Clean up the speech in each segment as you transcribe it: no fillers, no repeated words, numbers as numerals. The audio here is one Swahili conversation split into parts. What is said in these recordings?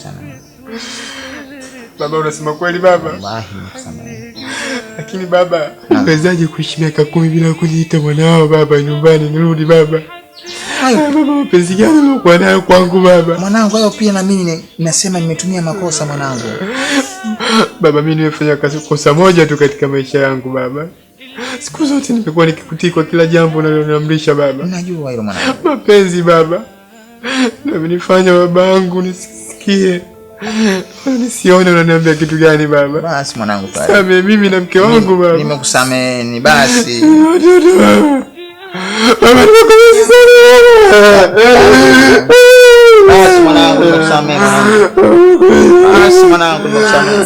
Sana. Baba, unasema kweli baba? Wallahi nimekusamehe. Lakini baba, unawezaje kuishi miaka 10 bila kuniita mwanao baba nyumbani nirudi baba? Hayo Baba, mapenzi gani uliokuwa nayo kwangu baba? Mwanangu, hayo pia na mimi nasema nimetumia makosa mwanangu. Baba, mimi nimefanya kosa moja tu katika maisha yangu baba. Siku zote nimekuwa nikikutii kwa kila jambo unaloniamrisha baba. Najua hilo mwanangu. Mapenzi baba ndio amenifanya babangu nisisikie, nisione unaniambia kitu gani baba. Basi mwanangu, pale. Samehe mimi na mke wangu baba. Nimekusamehe ni basi. Watoto baba. Baba, nimekusamehe sana. Basi mwanangu, nimekusamehe mwanangu. Basi mwanangu, nimekusamehe.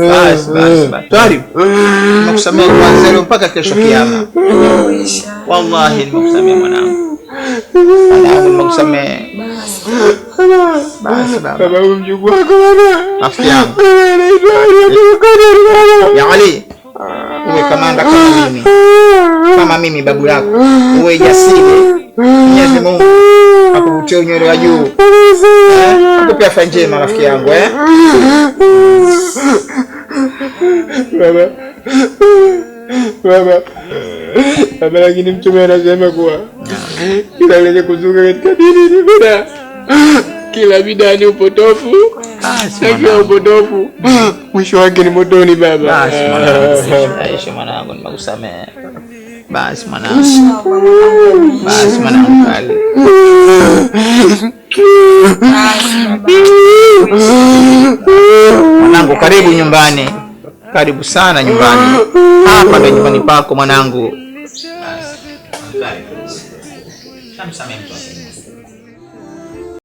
Basi, basi, basi. Twari. Nimekusamehe kuanzia leo mpaka kesho kiyama. Wallahi nimekusamehe mwanangu. Mwanangu, nimekusamehe. Basi baba. Baba, huyu mjukuu wako baba. Rafiki yangu. Anaitwa Ali Abdul Qadir baba. Ya Ali, uwe kamanda kama mimi. Kama mimi babu yako. Uwe jasiri. Mwenyezi Mungu akuvutie unywele wa juu. Akupe afya njema rafiki yangu? Baba. Baba. Baba, lakini Mtume anasema kuwa kila lenye kuzuka katika dini ni bidaa. Kila bidaa ni upotofu. Basi Na kila mwanangu. upotofu mwisho wake ni motoni baba. Basi mwanangu, Aisha mwanangu, nimekusamehe. Basi mwanangu. Basi mwanangu kali. Mwanangu, karibu nyumbani. Karibu sana nyumbani. Hapa ndo nyumbani pako mwanangu.